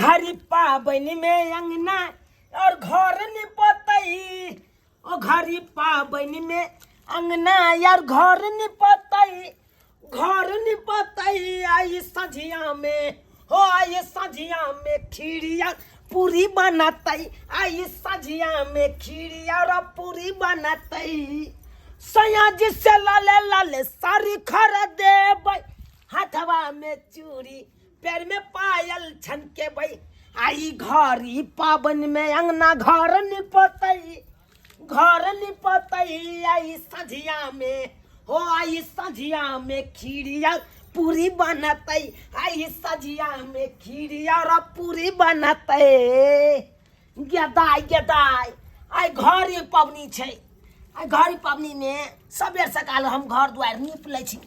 घरी पाबनि में अंगना और घर निपतई, ओ घरी पाबनि में अंगना यार घर निपतई, घर निपतई। आई सझिया में हो, आई सझिया में खीरिया पूरी बनतई, आई सझिया में खीरिया और पूरी बनतई। सैया जी से लाले लाले साड़ी खरीदेबै, हाथवा में चूड़ी पैर में पायल छनकेबै। आई घरी पाबनि में अंगना घर निपतई, घर निपतई। आई सझिया में हो, आई सझिया में खीरिया पूरी बनतई, आई सझिया में खीरिया और पूरी बनतई। गेदाय गेदाय, आइ घरे पबनी छै, आइ घरे पबनीमे सबेर सकाल हम घर दुआरि नीप लै छी,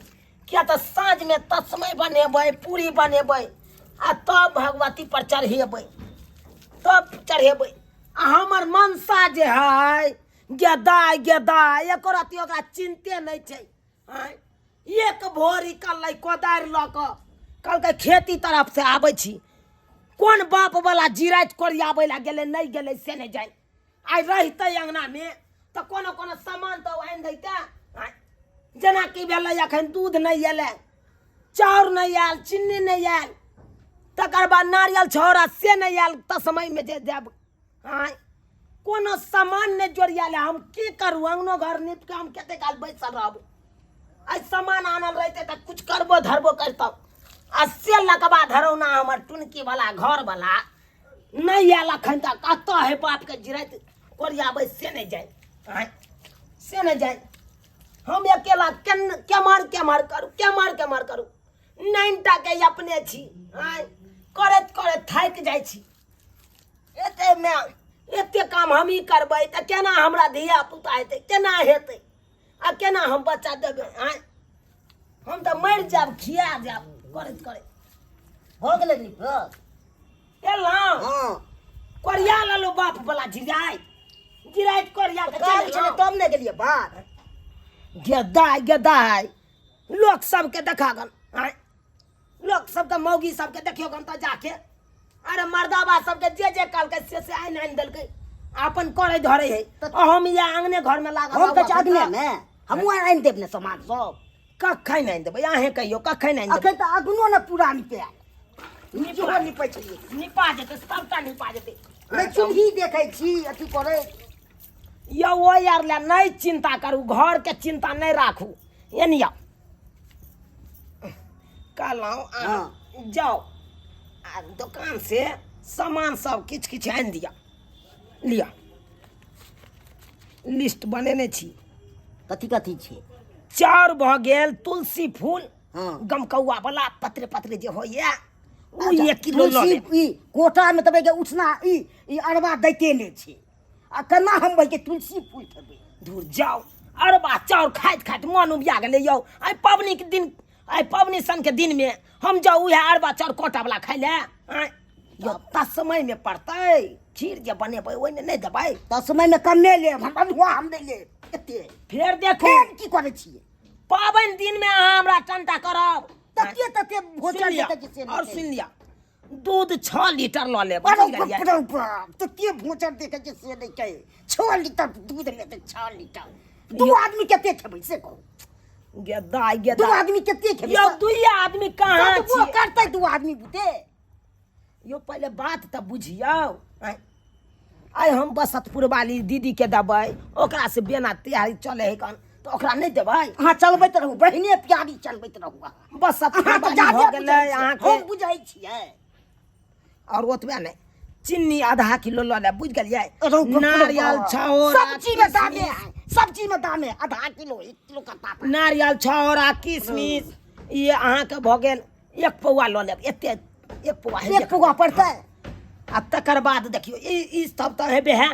किया तऽ साँझमे तस्मै बनेबै, पूरी बनेबै आ तब भगवती पर चढ़ेबै, तब चढ़ेबै। आ हमर मनसा जे है गेदाय गेदाय, एको रत्ती ओकरा चिन्ते नहि छै। आँय, एक भोर निकललै कोदारि लऽ कऽ, कहलकै खेती तरफ से आबै छी, कोन बाप वाला जिराइत कोरियाबै लए गेलै नहि गेलै से नहि जानि। आइ रहितै अङ्गनामे तऽ कोनो कोनो सामान तऽ आनि दैतै। आँय, जेनाकि भेलै एखन दूध नहि अयलै, चाउर नहि आयल, चिन्नी नहि आयल, तकर बाद नारियल छौड़ा से नहि आयल, तऽ समयमे जे देब। आँय, कोनो सामान नहि जोड़ियाल, हम की करू? अङ्गनो घर नीप कऽ हम कते काल बैसल रहब? आइ सामान आनल रहितै तऽ कुछ करबो धरबो करितहुँ। आ से लकबा धरौना हमर टुनकी वाला घर वाला नहि आयल अखन तक, कतऽ है बापके जिराइत कोरियाबै से नहि जाय। आँय, से नहि जाय। हम अकेला केन केम्हर केम्हर करू, केम्हर केम्हर करू? नाइन टाके अपने छी। आँय, करैत करैत थाकि जाइ छी। एतेमे एते काम हमही करबै तऽ केना हमरा धिया पुता हेतै, केना हेतै आ केना हम बच्चा देबै? आँय, हम तऽ मरि जायब, खिया जायब करैत करैत। भऽ गेलै नीक। एलहुँ। हँ। कोरिया लेलहुँ बाप वाला जिराइत जिराइत कोरिया के काज चलि छलै एलहुँ। तब ने गेलियै बाहर। गेदाय गेदाय, लोक सबके देखा गन। आँय, लोक सबके मौगी सबके देखियौ गन तऽ जाके, अरे मर्दाबा सबके जे जे कहलकै से से आनि आनि देलकै, अपन करै धरै है तऽ आ हम इएह आङ्गने घरमे लागल हम कहै छी रहब। अगने मे हमहूँ आनि देब ने सामान सब। कखन आनि देबै अहेँ कहियौ, कखन आनि देबै? अखन तऽ अगनो ने पूरा निपायल, निचो निपै छलियै। निपा जेतै, सबटा निपा जेतै। नहि चूल्ही देखै छी अथी करै। यौ ओ यार लए नहि चिन्ता करू, घरके चिन्ता नहि राखू। एनी आउ, कहलहुँ अहाँ जाउ आ दोकान से सामान सब किछु किछु आनि दिअ। लिअ, लिस्ट बनेने छी। कथी कथी छै? चाउर भऽ गेल, तुलसी फूल, हँ, गमकौआ वाला पत्रे पत्रे जे होइए ओ अच्छा, 1 किलो लऽ तुलसी लेब। ई कोटामे तऽ के उसना ई ई अरबा दैते नहि छै, आ केना हम बहिके तुलसी फूल खेबै? दूर जाउ, अरबा चाउर खाइत खाइत मन उबिया गेलै यौ। आइ पबनीके दिन, आइ पबनी सनके दिनमे हम जाउ उएह अरबा चाउर कोटावला खाइ लए? आँय यौ, तस्मैमे पड़तै खीर जे बनेबै ओहिमे नहि देबै? तऽ समयमे कमे लेब हम, अधुआ हम नहि लेब एते। फेर देखू। फेर की करै छियै? पाबनि दिनमे अहाँ हमरा टंटा करब। तते तते भोजन सुनि लिअ, देखै छियै से आओर नहि। सुनि लिअ, दूध 6 लीटर लऽ लेब, अरे बुझि गेलियै? बाप रे बाप, तते भोजन देखै छियै से नहि छै। 6 लीटर दूध लेतै, 6 लीटर दू आदमी कते खेबै से कहू। गेदाय दू गेदाय, आदमी कते खेबै? यौ दुइये आदमी कहाँ कतबो छियै? करतै दू आदमी बुते? यौ पहिले बात तऽ बुझियौ। आँय, आइ हम बसतपुर वाली दीदीके देबै, ओकरा से बेना तैयारी चलै है कन, तऽ ओकरा नहि देबै? अहाँ चलबैत रहू बहिने प्यारी, चलबैत रहू अहाँ। बसतपुर अहाँ तऽ वाली जादे भऽ गेलै बुझै छियै, अहाँके। हम बुझै छियै। आओर ओतबे नहि, चिन्नी आधा किलो लऽ लेब, बुझि गेलियै? अरे बाप रे नारियल बाप। छहोरा सब्जी में दामे किशमिश। है, सब्जी में दामे, आधा किलो 1 किलो करता था। नारियल छहोरा किशमिश ई अहाँके भऽ गेल 1 पौआ लऽ लेब, एते 1 पौआ हेबे 1 पौआ पड़तै। आ तकर बाद देखियौ, ई ई सब तऽ हेबे है।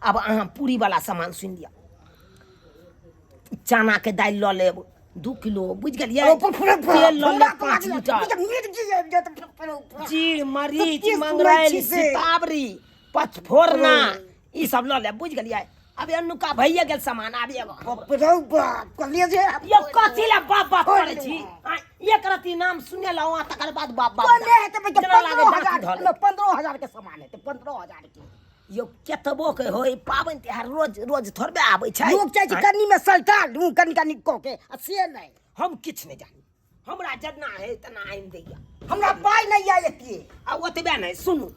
आब अहाँ पूरी वाला सामान सुनि लिअ, चनाके दालि लऽ लेब 2 किलो, बुझि गेलियै? अरे बाप रे बाप, तेल लऽ हमरा लेब तऽ 5 लागलै, लीटर। मिर्गी आबि जायत फेर ऊपर। जीर मरीच तऽ की सुनै मंगरैल छी से? सितावरी पचफोरना ई सब लऽ लेब, बुझि गेलियै? अबे अनुका भइए गेल सामान आबि एगो बाप रौ बाप कहलियै जे यो कथी ला बाप बाप करै छी आँय, एक रति नाम सुने ला वहाँ तकर बाद बाप बाप कोने हेतै भाई जेना लागे पंद्रह दाँती हजार धऽ ले। 15,000 के सामान हेतै 15,000 के। यो केतबो के होय पाबनि तिहार रोज रोज थोड़बे आबै छै। लोग चाहै छै आँय, कनी में सलटा लू कनी कनी कऽ के आ से नहि। हम किछु नहि जानी, हमरा जेना है तेना आनि दैया। हमरा पाइ नहि यऽ एते। आ ओतबे नहि सुनू,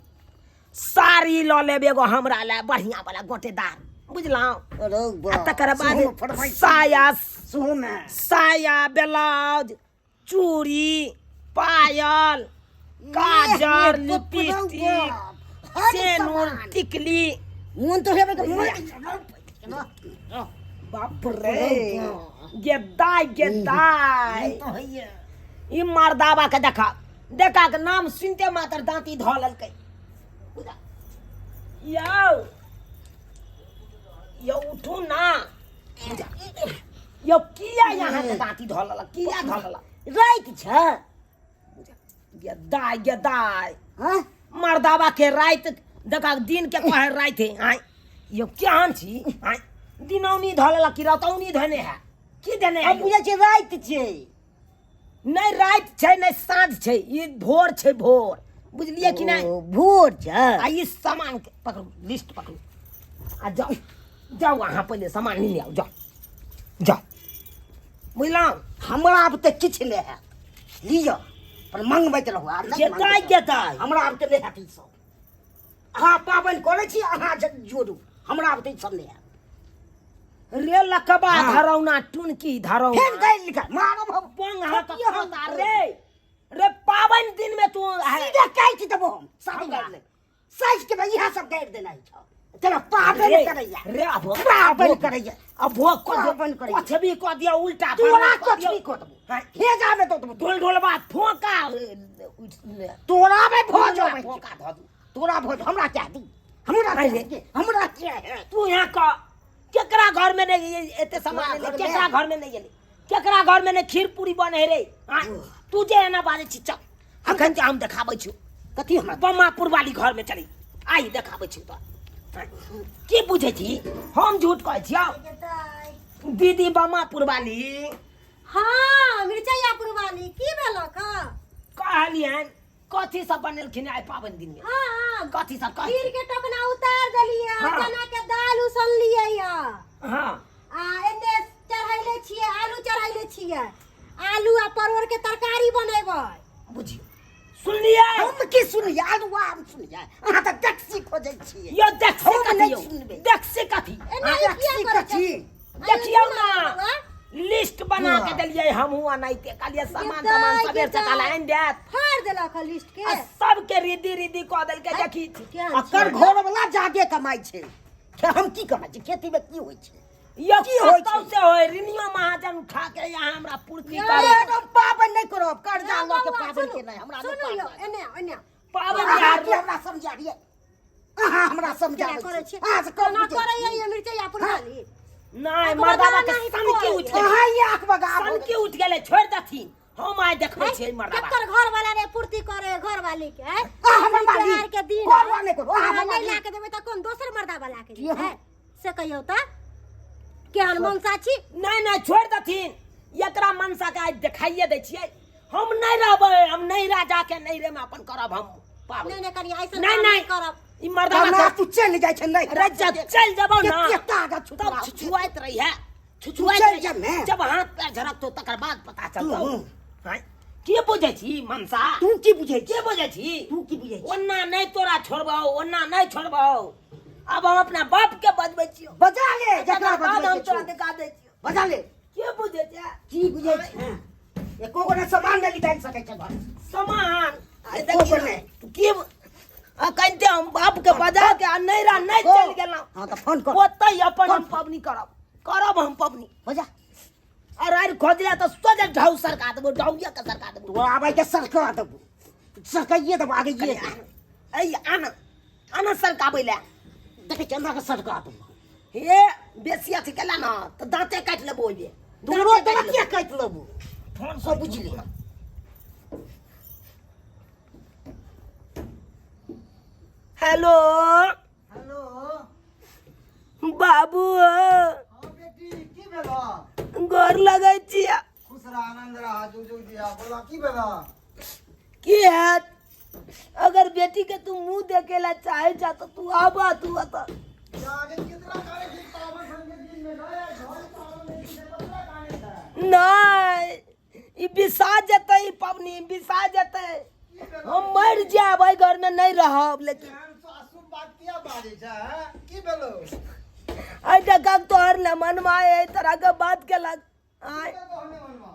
साड़ी लऽ लेब एगो हमरा लए बढ़िया वाला गोटेदार, बुझलहुँ? अरे आ तकर बाद साया सेहो साया ब्लाउज चूड़ी पायल काजर लिपस्टिक सेनुर टिकली मोन तो हेबे के मोन। बाप रे गेदाय गेदाय तो होइए। ई मर्दाबा के देखा देखा के नाम सुनते मात्र दांती धऽ लेलकै। यौ यौ उठू ना यौ, किया यहाँ के दांती धऽ लेलक, किया धऽ लेलक? राति छै। गेदाय गेदाय। हाँ मर्दाबा के राति देखा दिन के कहे राति है। आँय यौ केहन छी? आँय दिनौनी धऽ लेलक कि रतौनी धने है, की देने है? हम बुझै छियै राति छै। नहि राति छै नहि साँझ छै, ई भोर छै भोर, बुझलियै कि नहि? ओ, भोर छै। आ ई सामान के पकड़ू, लिस्ट पकड़ू आ जाउ जाउ, अहाँ पहिले सामान लेने आउ, जाउ जाउ, बुझलहुँ? हमरा आब तऽ किछु नहि हैत, लिअ पर मंगबैत रहू आब नहि जेतै मंगबैत रहू। जेतै। हमरा आब तऽ नहि हैत ई सब। अहाँ पाबनि करै छी, अहाँ जोड़ू, हमरा आब तऽ ई सब नहि हैत। रे लकबा हाँ। धरौना टुनकी धरौना फेर गारि लिखा मारब हम। पंग हाथ कथी हम खोता रे रे पाबनि दिन में तू है। सीधे काटि देबो हम सब हमरा। गारि ले साइज के इएह सब गारि देनाइ छौ चलो पाबनि रे, करैया रे अभो पाबनि करैया अभो पाबनि करैया। कछ भी कऽ दिया उल्टा तोरा पाबनि कऽ कछ दियौ। भी कऽ देबो हाँ। हे जाबे दऽ देबो ढोल ढोलबा फोका तोरा में भऽ जेबै फोका धऽ दू तोरा भऽ हमरा क्या दी हमरा अरे। क्या दी? हमरा क्या है तू यहाँ कह केकरा घर में नहीं एते सामान तोरा एलै घर में? केकरा घर में नहीं एलै केकरा घर में नहीं खीर पूरी बने रे आँय, तू जे एना बाजै छी चल अखन जे हम देखाबै छी कथी हमरा बमापुर वाली घर में चली आई देखाबै छी तो की बुझै छी हम झूठ कहै छी आउ। दीदी बमापुर वाली। हाँ मिरचैयापुर वाली की भेलक? कहलियनि कथी सब बनेलखिन आइ पाबनि दिन में? हाँ हाँ कथी सब कह खीर के टोकना उतार देलियै। हाँ। चना के दाल उसनलियै हाँ आ एने चढ़ैले छियै आलू चढ़ैले छियै आलू आ परोड़ के तरकारी बनेबै। बुझियौ सुनलियै? हम की सुनलियै? आलू आम सुनलियै, अहाँ तऽ टैक्सी खोजै छियै। यो देख से हम कथी नहि यौ सुनबै। देख से कथी एना ई किया टैक्सी करै कथी? छथिन? देखियौ ना बौआ? लिस्ट बना के देलियै हमहूँ अनाइते कहलियै सामान गेदाइ, सामान सबेर गेदाइ। सकाल आनि देत। फाड़ देलक हँ लिस्ट के आ सबके रिद्धी रिद्धी कऽ देलकै। देखी केहन अकर छियै? घर वाला जादे कमाइ छै, हम की कमाइ छी? खेती में की होइ छै? यो की होइ कतौ छै? से होय ऋणियो महाजन उठा के यहाँ हमरा पूर्ति यो, करू। एकदम पाबनि नहि करब, कर्जा लऽ के बौआ, पाबनि सुनू, के नहि हमरा नहि सुनू यौ, पाबनि। एने आउ, एने आउ। पाबनि अहाँ तिहार की हमरा समझाबियै? अहाँ हमरा केना समझाबै करै छी? छियै? अहाँ से कम केना बुझै करैया छी? ये मिरचैयापुर वाली? नहि अकबगा मर्दाबा के नहि सनकी करैया। उठि गेलै। अहाँ ई अकबगा भऽ सनकी उठि गेलै, छोड़ि देथिन हम आइ देखबै छियै मर्दाबा। केकर घर वाला रे पूर्ति करे घर वाली के हैं? आ, हमर पाबनि मालिक। तिहार के दिन करू है। आ नहि करू, आ, हमर अहाँ नहि मालिक। ला के देबै तऽ कोन दोसर मर्दा वाला के की हम- देबै? से कहियौ तऽ केहन मनसा छी? नहि नहि छोड़ि देथिन, एकरा मनसा के आइ देखाइए दै छियै। हम नहि रहबै, हम नहि राजा के नैहरे में अपन करब हम पाबनि। नहि नहि कनिया ऐसन नहि काम नहि करब। ई मर्दाबा हमरा के तू चलि जाइ छै नहि रे जब चलि जेबौ ना कते ताकत छौ तब तोरा? छुछुआइत रही है, छुछुआइत चलि रही जा ने। जब हाथ पैर झरकतो तकर बाद पता चलतौ। हूँ। आँय, की बुझै छी मनसा? तू की बुझै छी? की बुझै छी? तू की बुझै छी? ओना नहि तोरा छोड़बौ, ओना नहि छोड़बौ। अब हम अपना बाप के बजबै छियौ। बजा ले जकरा तकर बाद बजबै हम के तोरा छौ। देखा दै छियौ। बजा ले। की बुझै छै? की बुझै छै? एको गो ने सामान नहि निकालि सकै छै घर सामान एको गो नहि। की अखन हम बाप के बजा के आ नैरा नहि चलि गेलहुँ। हाँ तऽ फोन कर। ओतहि अपन हम पबनी करब, करब हम पबनी। बजा और आर खोजले तऽ सोझे ढाउ सरका देबो, ढाउए के सरका देबो। तो आबै के सरका देबो, सरकाइए देबो आगे ये। ऐ आन आन सरकाबै ले देखै छियै हमरा के सरका देबो। हे बेसी अथी केला ना तऽ दाँते काटि लेबो ओहिमे। तोरो दाँते काटि दाँते काटि लेबो। फोन सब बुझि ले। हेलो हेलो बा बाबू हाँ बेटी की भेल गोर लगै छियै खुश रह आनंद रह जुग जुग जिया बोला की भेल की हैत अगर बेटी के तू मुंह देखे ला चाहे जा तो तू आबा तू अत जागे कितना करे छी पावन सन के दिन में गए घर पावन के दिन में कतरा काने छै नहीं ई बिसा जेतै ई पबनी बिसा जेतै हम मर जायब एहि घर में नहीं रहब लेकिन एहन अशुभ बात किया बाजै छै हैं? की भेलो एहि टका तोहर ने मनमा एहि तरह के बात केलक आँय कहने मनमा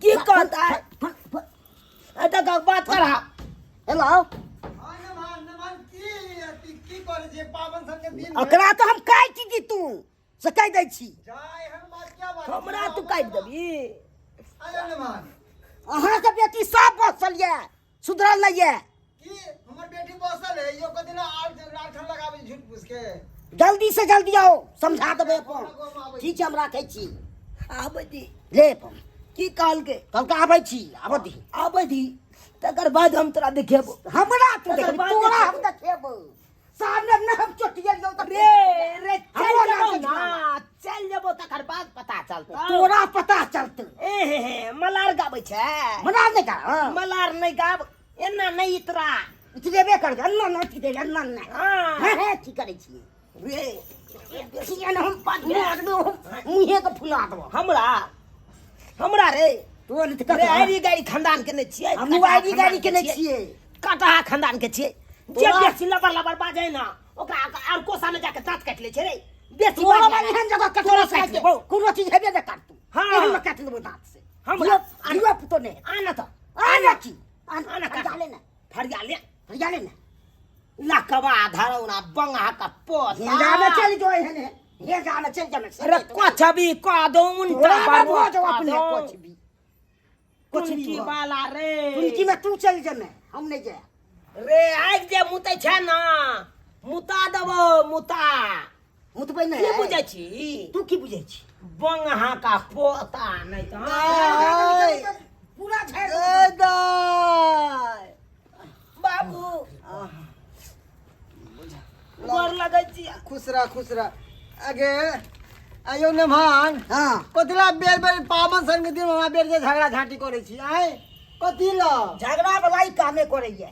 की कहता है एहि टका बात करा हेलो हाँ नमान नमान की अथी की करै छै पावन सन के दिन में ओकरा तऽ हम काटि दी तू से कहि दै छी जा एहन बात क्या बात हमरा तू काटि देबी अरे नमान अहाँके बेटी सब बसल यऽ सुधरल नहि यऽ की हमर बेटी बसल है यो कथी ला आर राठन लगाबै झूठ फूस के जल्दी से जल्दी आओ समझा देबै अपन ठीक छै हम राखै छी आबै दी ले अपन की कहलकै कहलकै आबै छी आबऽ दी आबै दी तकर बाद हम तोरा देखेबो हमरा तू तकर देखबी बाद तोरा देखेबो। हम देखेबो सामने नहि हम चोटियलियौ तऽ रे रे चल हमरो जेबो नाम से ना चल जेबो तकर बाद पता चलतौ तोरा पता चलतौ ए हे हे मलार गाबै छै मना नहि कर हँ मलार नहि गाब एना नहि इतरा इतरेबे कर अन्ना न की दे अन्ना न हाँ। हाँ हाँ की करै छी रे छियन हम मुँहे के फुला देबो हमरा हमरा रे तोर तऽ रे आइरी गाड़ी खानदान के नहि छियै हमहूँ आइरी गाड़ी के नहि छियै कटहा खानदान के छियै जे तोरा- बेसी लबर लबर बाजै ना ओकरा आर कोसा में जाके दांत काटि लै छै रे बेसी तोरा बाजै बाली एहन जगह तोरा ककरो काटि लेबौ कोनो चीज हेबे नहि करतौ हाँ। एहन मे काटि लेबौ दाँत से हमरा- धियो पुतो नहि आ ना तऽ आना की आना आना काट। फरिया ले ना फरिया ले फरिया ले ना लकवा धरौना बंगा का पोता हेजा में चल जो एहन है हेजा में चल जा में अरे कुछ भी कह दो उनका तोरा में बाबू भऽ जाओ अपने कुछ भी कुछ भी कुनकी हो। वाला रे कुनकी में तू चल जमे हम नहीं जाए रे आगि जे मुतै छै ना मुता देबो मुता मुतबै की नहि बुझै छी तू की बुझै छी बंगहा का पोता नहि तऽ पूरा झाड़ि ए दाइ बाबू गोर लगै छी खुश रह खुश रह अगे आयो नमान हाँ कथी ला बेर बेर पावन सन के दिन हमरा बेर जे झगड़ा झांटी करै छी आय कथी ला झगड़ा वाला ही कामे करैया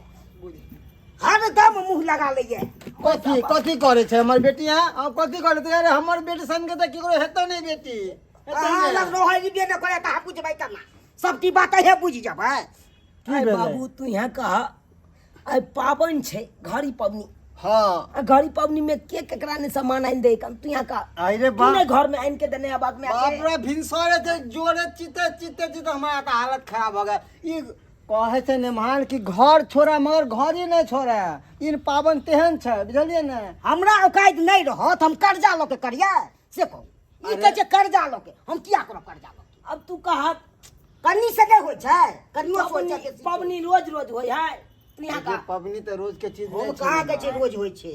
हरदम मुंह लगा लैया कथी कथी करै छै हमर बेटी हाँ हम कथी करै छै अरे हमर बेटी सन के तऽ केकरो हेतौ नहि बेटी हेतौ अहाँ नहि। लग रहै जे नहि करे तऽ अहाँ बुझबै केना सबटी बात अहें बुझि जेबै की आइ भेलै? बाबू तू यहाँ कह आइ पाबनि छै घड़ी पबनी हाँ आ घड़ी पबनी में के केकरा ने सामान आनि दे कम तू यहाँ का अरे तू बाप ने घर में आनि के देने अबाक में बाप आके रे भिनसरे छै जोरे चिते चिते चिते हमारा तऽ हालत खराब हो गया ई कहै छै नेमान कि घर छोड़ा मगर घर ही नहि छोड़ा इन पाबनि तेहन छै बुझलियै ने हमरा औकात नहि रहत हम कर्जा लऽ के करियै से कहू ई कहै छै कर्जा लऽ के हम किया करब कर्जा लऽ के अब तू कह कन्नी से नहि होइ छै कन्नियो से होइ पबनी छै बेसी। पबनी रोज रोज होइ है तू यहाँ जे का पबनी तऽ रोज के चीज हम नहि छै कहाँ कहै छै रोज होइ छै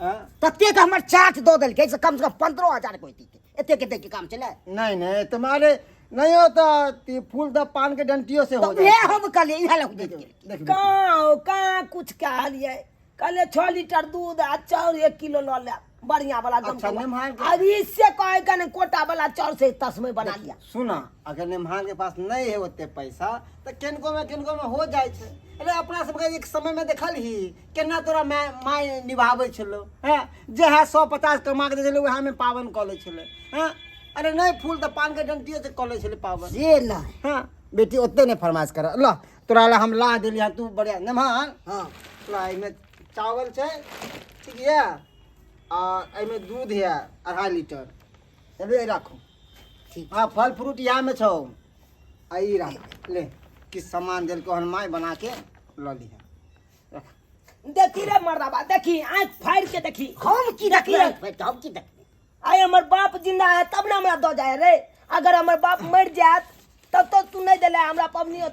आँय? ततेक हमर चार्ज दऽ देलकै से कम से कम 15,000 के होइतै एतेक दैके काम छलै नहीं नहीं तुम्हारे नहीं होता ती फूल the पान के डंटियों से हो तऽ जाए उएह हम कहलियै इएह लऽ कऽ देख देख कहाँ कहाँ कुछ कहलियै कहलियै 6 लीटर दूध आ चाउर 1 किलो लऽ ले बढ़िया वाला अच्छा, नेमहार के- अब इससे कहे के ने कोटा वाला चाउर से तस्मै बना लिया सुना अगर नेमहान के पास नहीं है ओते पैसा तो केनको में हो जाए छै अरे अपना सबके एक समय में देखल ही केना तोरा माय माय निभाबै छलो हैं जे है 150 कमा के दै छलै वएह में पावन कऽ लै छलै हैं अरे नहीं फूल तऽ पान के डंटियो से कऽ लै छलै पावन से नहि हाँ बेटी ओते नहीं फरमाइश कर ल तोरा ला हम ला देलियै तू बढ़िया नेमहान हँ ला एहिमे चावल छै ठीक यऽ आ एहिमे दूध यऽ 2.5 लीटर चलू राखू ठीक। हाँ फल फ्रूट इएहमे छौ आ ई राख ले किछु सामान देलकै हन माय बना के लऽ लिहे रख देखी रे मर्दाबा देखी आँख फाड़ि के देखी हम की देखी देखबै हम की देखबै आइ हमर बाप जिंदा है तब ने हमरा दऽ जाए रे अगर हमर बाप मरि जायत तब तो तू नहीं देले हमरा पबनियो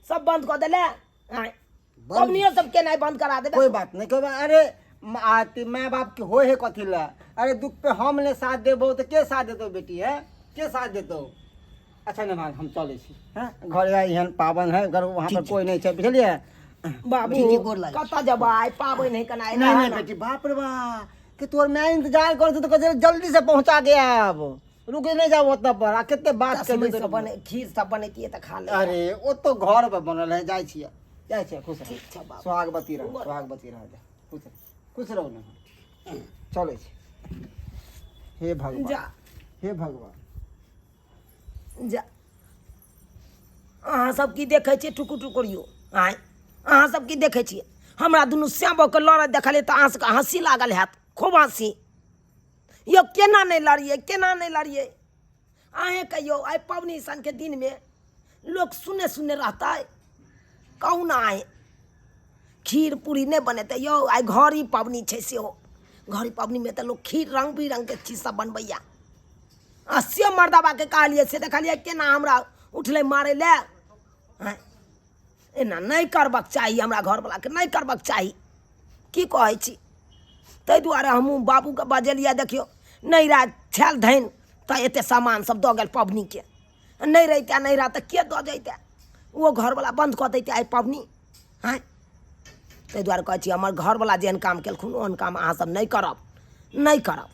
सब बंद कऽ देले आँय पबनियो सब केनाइ बंद करा देबे कोई बात नहीं कोई बात अरे माय बाप के होय है कथी ला अरे दुख पे हम ने साथ देबो तो के साथ देतो बेटी है के साथ देतो अच्छा नहीं हम चलै छी हैं घर एहन पावन है घर वहाँ पर कोई नहीं छै बुझलियै बाबू ठीक छै, गोर लागै कतऽ जेबै आइ पाबनि है केनाइ नहीं नहीं बेटी बाप रे बा कि तोर माय इंतजार कर तो कहै छै, जल्दी से पहुंचा के आब, रुक नहीं जाओ ओतऽ पर। आ कते बात तस्मै कर सब बने, खीर सब बनैतियै तऽ खा ले। अरे ओ तो घर पर बनल है। जाइ छियै, जाइ छियै, खुश रह। ठीक छै बाबू। सुहागवती रह, सुहागवती रह, जा, खुश रह, खुश रहू ने। चलै छी। हे भगवान। जा। हे भगवान। जा। अहाँ सब की देखै छियै टुकुर टुकुर यौ? आँय, अहाँ सब की देखै छियै? हमरा दुनू श्यामके लड़ैत देखलियै तऽ अहाँ सबके हँसी लागल हैत, खूब हँसी। यौ केना नहि लड़ियै, केना नहि लड़ियै? अहेँ कहियौ, एहि पबनी सनके दिनमे लोक सुने सुने रहतै? कहू ने अहेँ, खीर पूरी नहि बनेतै यौ? आइ घड़ी पबनी छै सेहो। घड़ी पबनीमे तऽ लोक खीर रङ्ग बिरङ्गके चीज सब बनबैए। आ से मर्दाबाके कहलियै, से देखलियै केना हमरा उठलै मारै लए। आँय, एना नहि करबाक चाही, हमरा घरवलाके नहि करबाक चाही। की कहै छी? ताहि दुआरे हमहूँ बाबूके बजेलियै। देखियौ, नहि रहए छल धनि तऽ एतेक सामान सब दऽ गेल पबनीके। नहि रहितै, नहि रहए तऽ के दऽ जैतै? ओहो घरवला बन्द कऽ दैतै आइ पबनी। आँय, ताहि दुआरे कहै छी, हमर घरवला जेहन काम केलखुन ओहन काम अहाँसभ नहि करब, नहि करब।